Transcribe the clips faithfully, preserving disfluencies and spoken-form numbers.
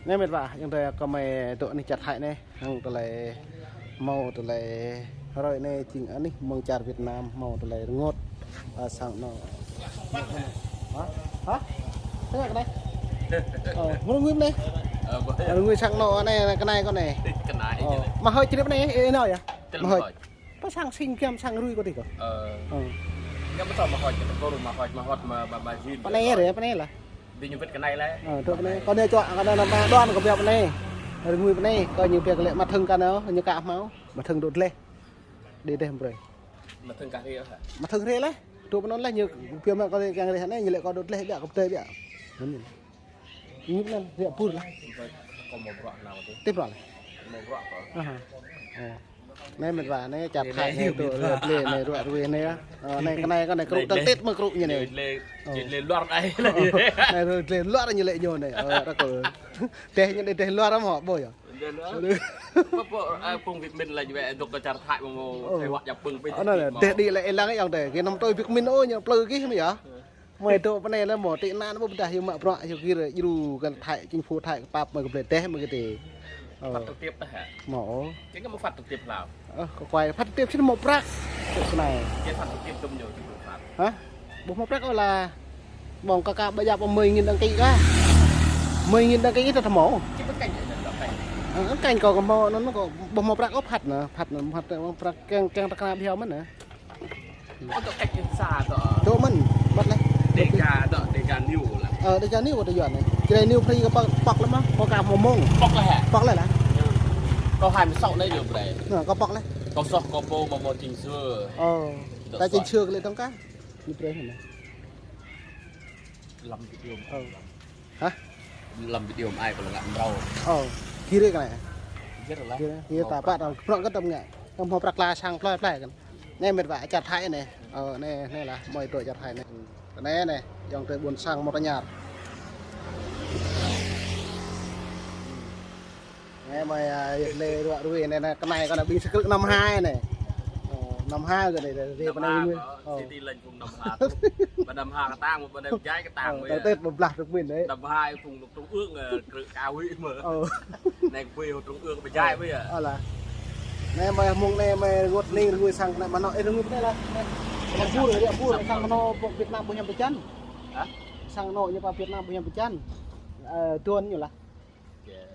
Anai met wa, ayŏng adơi kâo mơi dŏ anih čar Thái anai, hăng tơlơi hmâo tơlơi hrơi anai jing anih mơ̆ng čar Việt Nam hmâo tơlơi rơngot, ơ, sang anŏ. Hă? Hă? Tơngan kơ anai? Ơ, mơ̆ng rơngot anai? Ơ, rơngot sang anŏ anai, kơ anai kâo anai. Kơ anai. Ơ, mă hơi črip anai, ih nao yơh? Mă hơi. Pơ sang sing kiăm sang rui kâo tih kâo. Ơ. Ơ. Ngă pơtô mă hŏt, kơ pơtô mă hŏt, mă hŏt, mă, mă, mă jin. Pơ anai ră, pơ anai lah. Ƀing ñu wĭt kơ anai lah. Ơ, tơ pơ anai. Kâo anai čuă, kâo anai nao pơ đon kâo biă pơ anai. Rơngui pơ anai, kâo ñu biă kơ lĕ mă thơ̆ng kâo anai, ñu ka hmâo. Mă thơ̆ng dŏ dleh. Đi dleh brơi. Mă thơ̆ng kah rê hă? Mă thơ̆ng rê lah. Dŏ pơ anŭn lah ñu biă mă kâo rê kiăng rê anai, ñu lĕ kâo dŏ dleh biă, kâo pơdơi biă. Anŭn. Ñu anŭn, ră pur lah. Kâo hmâo bruă nao tih. Tih bruă lah. Hmâo bruă kâo. Aha. Ơ. Anai met wa, anai čar Thái anai tŭ ră dleh anai ruă rui anai. Ơ, anai kơ anai kâo anai krŭ tơl tĭt mơ̆ krŭ ñu anai. Dleh, dleh luar anai. Anai ră dleh luar ñu lĕ ñu anai. Ơ, ră kâo. Dleh ñu anai dleh luar mơ̆, ƀu yơh. Dleh luar. Pơ, pơ, ơ, phung Việt Minh lah ñu wĕ dŏ kơ čar Thái mơ̆ mơ̆. Ơ. Thai wă jăp pơ̆ng pih. Ơ, anai, dleh đĭ lĕ ih lăng ayŏng adơi. Kơ năm tui Việt Minh ôh ñu plư kih mơ̆ yơh. Mơi dŏ pơ anai lah mơ̆ tị nạn mơ̆ pơdah yua mă bruă yua gir djru kơ Thái, chính phủ Thái kơ pap mơi kơ blơi dleh mơi kơ tih. Ơ. Phát trực tiếp dah hă? Mơ̆ ôh. Kơ ngă mă phát trực tiếp hlâo. Ơ, kơ kuai phát trực tiếp sĭt hmâo prăk. Tŭ kơ anai. Kơ phát trực tiếp tŭm ñu, tŭm phát. Hă? Ƀu hmâo prăk ôh lah. Ƀơ̆ng kơ ka ƀơi yap mười nghìn đăng ký kah. Mười nghìn đăng ký ih ta hmâo. Či pơkeng ñu, pơkeng. Ơ, keng kâo kơ hmâo anŭn kâo ƀu hmâo prăk ôh phát anai, phát anai, phát anai, prăk kiăng, kiăng tơkra bhiâo mơ̆n anai. Ơ, dŏ kĕč sa dŏ. Dŏ mơ̆n, băt leh. Dega dŏ, Dega New lah. Ơ, Dega New kâo tơ yuan anai. Čơđai New Free kâo pŏk, pŏk leh mơ̆, kâo ka hmâo mơ̆ng. Pŏk leh hă? Pŏk leh lah. Kâo hai mươi sáu anai ñu brơi. Nă, kâo pŏk leh. Kâo soh kâo pô mă mơ̆ chính sửa. Ơ. Dŏ ta chính sửa kơ lĕ tơ̆ng kah. Ñu brơi hă anai. Lăm video. Ơ. Hă? Lăm video mă ai kâo lăng ngă mrâo. Ơ. Gir kơ anai. Gir lah. Gir, gir ta pă tơ̆ng, prŏng kơ tơ̆ng ngă. Tơ̆ng hmâo prăk la sang plơi plơi kơ. Anai met wa čar Thái anai. Ơ, anai, anai lah, mơi dŏ čar Thái anai. Anai, anai, ayŏng adơi ƀôn sang mơta ñar. Anai mơi, ơ, yơh lĕ ruă rui anai, anai, kơ anai kâo anai ƀing sa krư̆ năm hai anai. Ơ, năm hai kơ anai, rê pơ anai. Ơ. City lĕ phung năm hai tŭ. Ƀơi năm hai kơtang, ƀơi năm jai kơtang. Ơ, ƀơi tơl tĭt ƀơi blah rơk min anai. Năm hai phung Trung ương, ơ, krư̆ ka huĭ mơ̆. Ơ. Anai kơ ƀơi Trung ương ƀơi jai ƀơi yơh. Ơ lah. Anai mơi mơ̆ng anai mơi rơngot anai rơngui sang anai mơnŏ, ơ, rơngui anai lah. Anai. Anai pur, anai pur, sang mơnŏ pŏk Việt Nam ƀu hiam pơčan. Hă? Sang mơnŏ ñu pă Việt Nam ƀu hiam pơčan. Ơ, tuan ñu lah.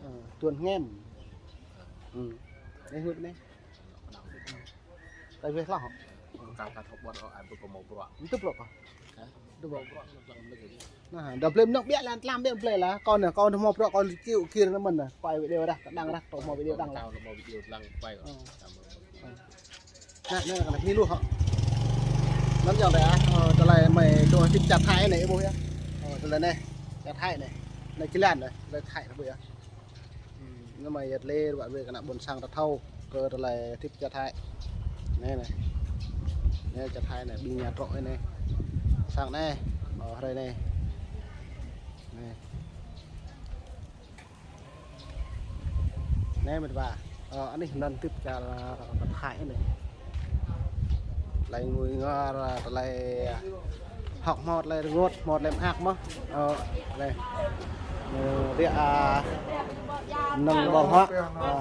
Ơ, tuan ngem. Ơ. Anai rơngot anai. Tơlơi weh lah. Kâo, kâo thâo ƀuăn ôh, ai ƀu kâo hmâo bruă. Ntŭp lŏ kâo. Hă? Ntŭp lŏ. Nă, đa blơi mơnŏ biă lah, tlam biă blơi lah. Kâo nă, kâo hmâo bruă, kâo čih kir nă mơ̆n nă. Kâo ai video dah, kâo đăng dah, kâo hmâo video đăng lah. Kâo hmâo video đăng, kâo. Ơ. Ơ. Nă, nă, kâo anai mĭ lu hŏ. Anŭn ayŏng adơi ah, ơ, tơlơi mơi dŏ hơdip čar Thái anai, ih ƀuh yơh. Ơ, tơlơi anai, čar Thái anai. Anai jơlan anai, tơlơi Thái anai ƀuh yơh. Anai mơi yơh lĕ ruă rui kơ ană ƀôn sang ta thâo kơ tơlơi hơdip čar Thái. Anai, anai. Anai čar Thái anai, ƀing ñu trŏ anai. Sang anai, ơ, hrơi anai. Anai. Anai met wa. Ơ, anih anŭn hơdip čar, ơ, Thái anai. Tơlơi ngui ngor, tơlơi hŏk hmâo tơlơi rơngot, hmâo tơlơi mơak mơ̆. Ơ, anai. Ơ, ră, ơ, nơ̆ng ƀơ̆ng hŏk, ơ,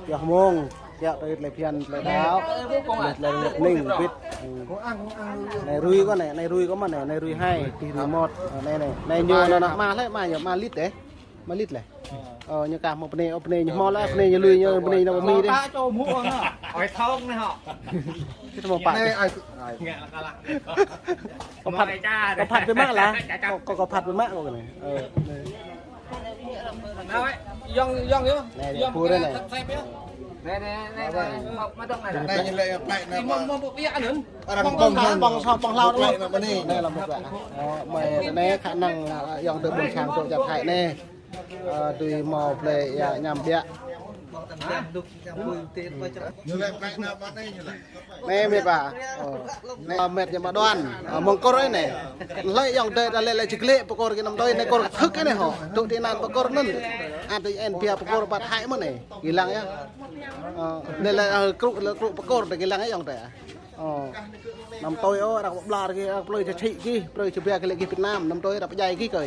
yơh mơ̆ng, kiăo tơlơi phiăn, tơlơi đaŏ, tơlơi rơngot ning, bit. Anai rui kâo anai, anai rui kâo mơ̆ anai, anai rui hai, tih rui mơmŏt. Ơ, anai, anai. Anai ñu anŭn anŭn mă lĕ, mă yơh, mă lit dêh. Mă lit lĕ. Ơ, ñu ka hmâo pơnê, ơ, pơnê ñu hmâo lĕ, pơnê ñu lui ñu, pơnê ñu ƀu mĭn dêh. Ơi thông anai hŏ. Kâo hmâo pă. Anai, ai, ai. Ngă lah kâo lah. Kâo phat, kâo phat biă mă lah. Kâo, kâo, kâo phat biă mă kâo anai. Ơ, anai. Anai, yŏng, yŏng yơh. Anai, yŏng pur anai. Anai, anai, anai, anai, mă dŏng anai. Anai, ñu lĕ plek anai. Mơ̆ng, mơ̆ng, mơ̆ng, ƀiă anŭn. Arăng ƀơ̆ng, ƀơ̆ng, ƀơ̆ng, ƀơ̆ng, ƀơ̆ng hlâo anai. Anai lah mơ̆. Ơ, mơi anai khả năng, ơ, ayŏng adơi ƀôn sang dŏ čar Thái anai. Ơ, tui hmâo plei ia ñam biă. Anai met wa. Ơ, anai met ñu mă đuan. Ơ, mơ̆ng kôr anai. Hlơi ayŏng adơi ta lĕ lĕ či glĕ pơkôr kơ năm tui anai kôr thâo kơ anai hŏ. Dŏ tị nạn pơkôr anŭn. Ăt tui en biă pơkôr ƀă Thái mơ̆ anai. Ih lăng yơh. Ơ, anai lĕ, ơ, krŭ, lĕ krŭ pơkôr ta ih lăng yơh ayŏng adơi. Ơ. Năm tui ôh, arăng pơblah kơ, arăng plơi či čih kơ, plơi či biă kơ lĕ kơ Việt Nam, năm tui arăng pơdjai kơ kơ.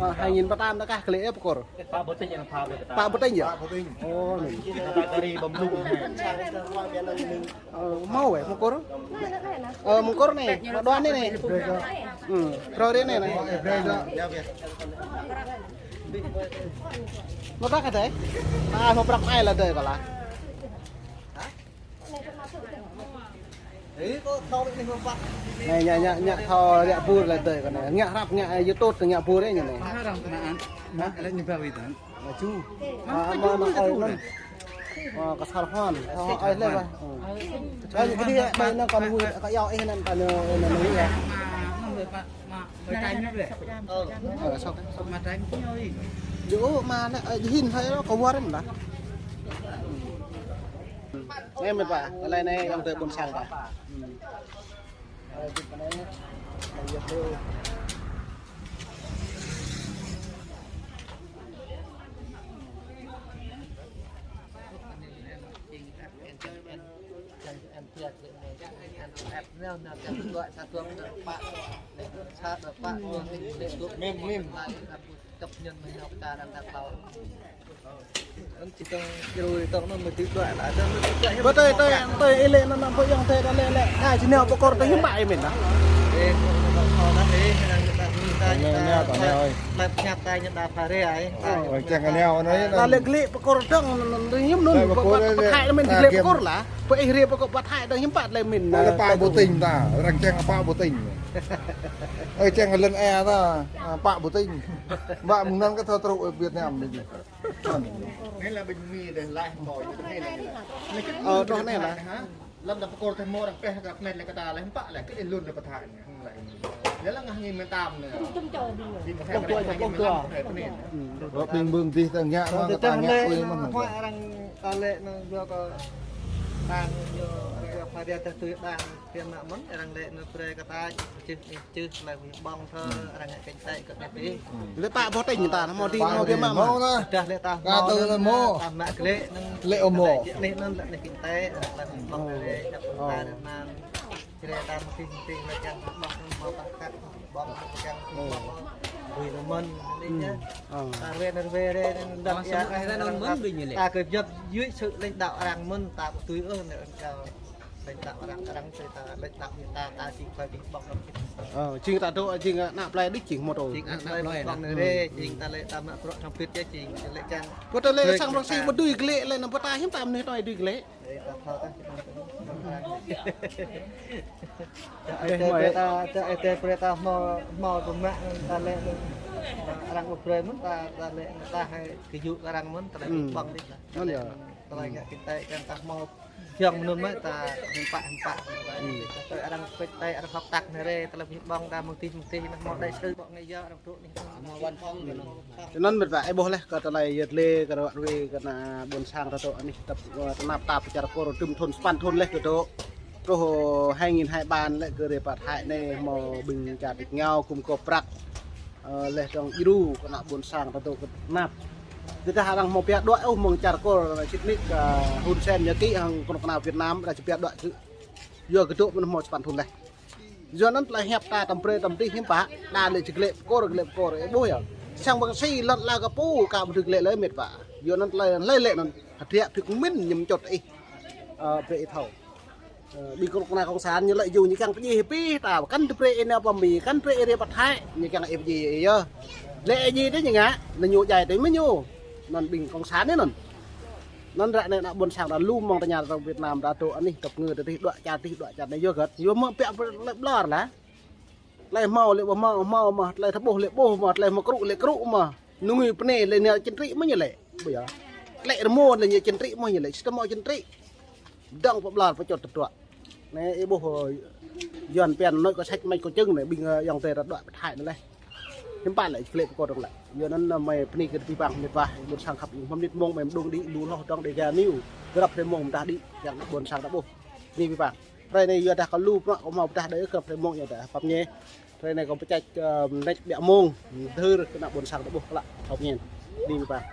Ơ, hai nghìn pơtăm ta kah kơ lĕ pơkôr. Pă Bơtĭnh yơh, pă Bơtĭnh. Pă Bơtĭnh yơh? Pă Bơtĭnh. Ơ, anai. Kata kari bơmlŭk anai. Ơ, hmâo wơ̆t pơkôr? Ơ, pơkôr anai, pơđuaĭ anai anai. Ư, pơkôr anai anai. Hmâo prăk hă adơi? Ơ, hmâo prăk ai lĕ adơi kâo lah. Anai, ngă, ngă, ngă thâo ră bur lĕ adơi kâo anai. Ngă hrăp, ngă YouTube, ngă bur anai anai. Hă? Lĕ ñu ba wĭt anai. Mă ču. Ơ, mă, mă, ơi, anŭn. Ơ, kơ sar hon. Ơ, ơi, lĕ ba. Ơ, kơ dih, ơi, anai kâo nuh, kơ yua ih anŭn, kâo nuh, nuh, nuh, yơh. Ơ, sŏk, sŏk. Yơh, mă lĕ, ơ, hin hơi lŏ, kâo wơr mơ̆n lah. Anai mĕt wa, tơlơi anai ayŏng adơi ƀôn sang ta. Mim, mim. Anŭn či tong jrui tong anŭn mơ̆ tui đuaĭ lah, anŭn mơ̆ tui đuaĭ. Bơ tơi, tơi, tơi, ih lĕ anŭn, anŭn ƀơi ayŏng adơi ta lĕ, lĕ. Hai, či nao pơkôr tơlơi hiư̆m pă ih mĭn lah. Ê, kâo thâo lah, ê, anŭn kơ ta, kơ ta, lăp ñăp ta, ñu ta pha rê ai. Ơ, čang kơ nao anai. Ta lĕ glaĭ pơkôr dơ̆ng, anŭn, anŭn, tơlơi hiư̆m anŭn, pơkôr, pơkôr, pơthai anŭn mĭn, glaĭ pơkôr lah. Bơ ih rê pơkôr pơthai tơlơi hiư̆m pă lĕ mĭn. Ta lĕ pă Bơtĭnh ta, arăng čang pă Bơtĭnh. Ơ, čang lŏn ê ta, pă Bơtĭnh. Mă mơ̆ng anŭn kơ thâo truh Việt Nam anai. Anai lah ƀing mi dêh laih, kâo anai lah. Ơ, truh anai lah. Lăm ta pơkôr tơlơi hmâo arăng pĕh kơ kơmet lĕ kơ ta lĕ hiư̆m pă lĕ kơ ih lun lĕ pơthai anai. Lĕ lah ngă ngĭ mơtam anai. Ƀing ƀing dih ta ngă mơ̆n, ta ngă tui mơ̆n. Arăng ta lĕ anŭn yua kơ đang yua arăng yua pha dia tơlơi tui đang. Pia mă mơ̆n, arăng lĕ anŭn brơi kơ ta, čih, čih, tơlơi ƀơ̆ng thơ, arăng ngă kinh tế kơ anai dih. Lĕ pă Bơtĭnh ta, hmâo dih, hmâo biă mă mơ̆n. Dah lĕ ta hmâo, ta mă glaĭ anŭn. Lĕ ôh hmâo. Anai anŭn lĕ anai kinh tế, tơlơi ƀơ̆ng thơ, čăp ta anŭn. Čơrê ta mơ̆ng tih, mơ̆ng tih, lĕ čang ƀơ̆ng anŭn hmâo pă kăt, ƀơ̆ng anŭn čang ƀơ̆ng. Bui anŭn mơ̆n, anai yơh. Ta rơwe, rơwe, rơwe, anŭn dah yơh, ta kơ jăp yui sự lãnh đạo arăng mơ̆n, ta ƀu tui ôh, anŭn arăng čang. Lãnh đạo arăng, arăng tui ta, lãnh đạo ñu ta, ta jing plơi ƀing ƀơ̆ng anŭn. Ơ, jing ta dŏ, jing ană plơi đôč jing mơ̆ dŏ. Jing ană plơi ƀing ƀơ̆ng anai rê, jing ta lĕ ta mă bruă trong pit yơh jing, lĕ čang. Bơ tơlơi sang Prăng si ƀu dưi glaĭ lĕ anŭn pơtă hiư̆m ta mơnuih tui dưi glaĭ. Ê, ta thâo ta, ta, ta, ta, ta, ta, hmâo, hmâo pơmă ta lĕ anŭn. Arăng ƀu brơi mơ̆n ta, ta lĕ ta hai kơ yŭ arăng mơ̆n, ta lĕ ƀing ƀơ̆ng dih ta. Anŭn yơh. Tơlơi ngă kinh tế kơ ta hmâo Yang mơnŭn mă ta hơmpă hơmpă. Tơlơi arăng pĕč tơlơi arăng hơ̆k tăk anai rê, tơlơi ƀing ƀơ̆ng ta mơ̆ng tih mơ̆ng tih, anŭn hmâo đại sứ ƀơ̆ng anai yơh arăng dŏ anai. Anŭn mĕt wa, ih ƀuh laih kơ tơlơi yơh lĕ kơ ră ruai kơ ană ƀôn sang ta dŏ anih tơp, ơ, tơnap tap čar Kur tơm thun sapăn thun laih kơ dŏ. Truh hai nghìn hai ba lĕ kơ rê pă thai anai hmâo ƀing čar đĭ ngao gum gŏp prăk. Ơ, laih dơ̆ng djru kơ ană ƀôn sang ta dŏ kơ tơnap. Tơdah arăng hmâo pia đuaĭ ôh mơ̆ng čar Kur, sĭt nik, ơ, Hun Sen ñu kĭ hăng kơnuk kơna Việt Nam, arăng či pia đuaĭ kơ. Yua kơ dŏ mơ̆n hmâo sapăn thun laih. Yua anŭn tơlơi hiăp ta tăm brơi tăm dih hiư̆m pă, đa lĕ či glaĭ pơkôr, glaĭ pơkôr, ih ƀuh yơh. Sang Prăng si lŏn ala kơ pô, ka ƀu dưi glaĭ lơi mĕt wa. Yua anŭn tơlơi anŭn lĕ, lĕ anŭn, hơdră phik mĭn ñu mơčŭt ih. Ơ, brơi ih thâo. Ơ, ƀing kơnuk kơna cộng sản ñu lĕ yua ñu kiăng pơdjai hĭ pih ta, kăn tơbrơi ih nao pơ Mi, kăn brơi ih rê pơthai, ñu kiăng ih pơdjai ih yơh. Lĕ ih djai tơ ñu ngă, anŭn ñu djai tơ mơ̆ ñu. Anŭn ƀing cộng sản anai anŭn. Anŭn ră anai ană ƀôn sang ta lu mơ̆ng tơña rơ̆ng Việt Nam ta dŏ anih tơp ngư ta dih đuaĭ čar dih đuaĭ čar anai yua hơget. Yua mơ̆ pĕ tơlơi ƀlŏr lah. Tơlơi hmâo lĕ ƀu hmâo, hmâo mơ̆, tơlơi tơƀôh lĕ ƀôh mơ̆, tơlơi hmâo krŭ lĕ krŭ mơ̆. Nơ̆ng ngui pơnê lĕ ñu čen trĭ mơ̆ ñu lĕ. Ƀu yơh. Tơlơi rơmô lĕ ñu čen trĭ mơ̆ ñu lĕ, či tơhmâo čen trĭ. Dơ̆ng pơƀlŏr pơčŭt tơdruă. Anai ih ƀuh, ơ, Yuan pian nội có sách mách có chứng anai, ƀing, ơ, ayŏng adơi ta đuaĭ pơthai anai laih. Hiư̆m pă lĕ, klĕ pơkŏ dơ̆ng lĕ. Yua anŭn mơi bơni kơ abih bang mĕt wa, ƀôn sang khăp, hmâo mơnit mông mơi mơđung đĭ, lu hloh dơ̆ng đĭ ga niu. Grăp hrơi mông mơdah đĭ, kiăng ană ƀôn sang ta ƀuh. Bơni abih bang. Hrơi anai yua dah kơ lu bruă kâo hmâo pơdah đơi, grăp hrơi mông yua dah pap ñe. Hrơi anai kâo pơčăč, ơ, mơneč ƀiă mông, mơdơr kơ ană ƀôn sang ta ƀuh klă, thâo ñen. Bơni abih bang.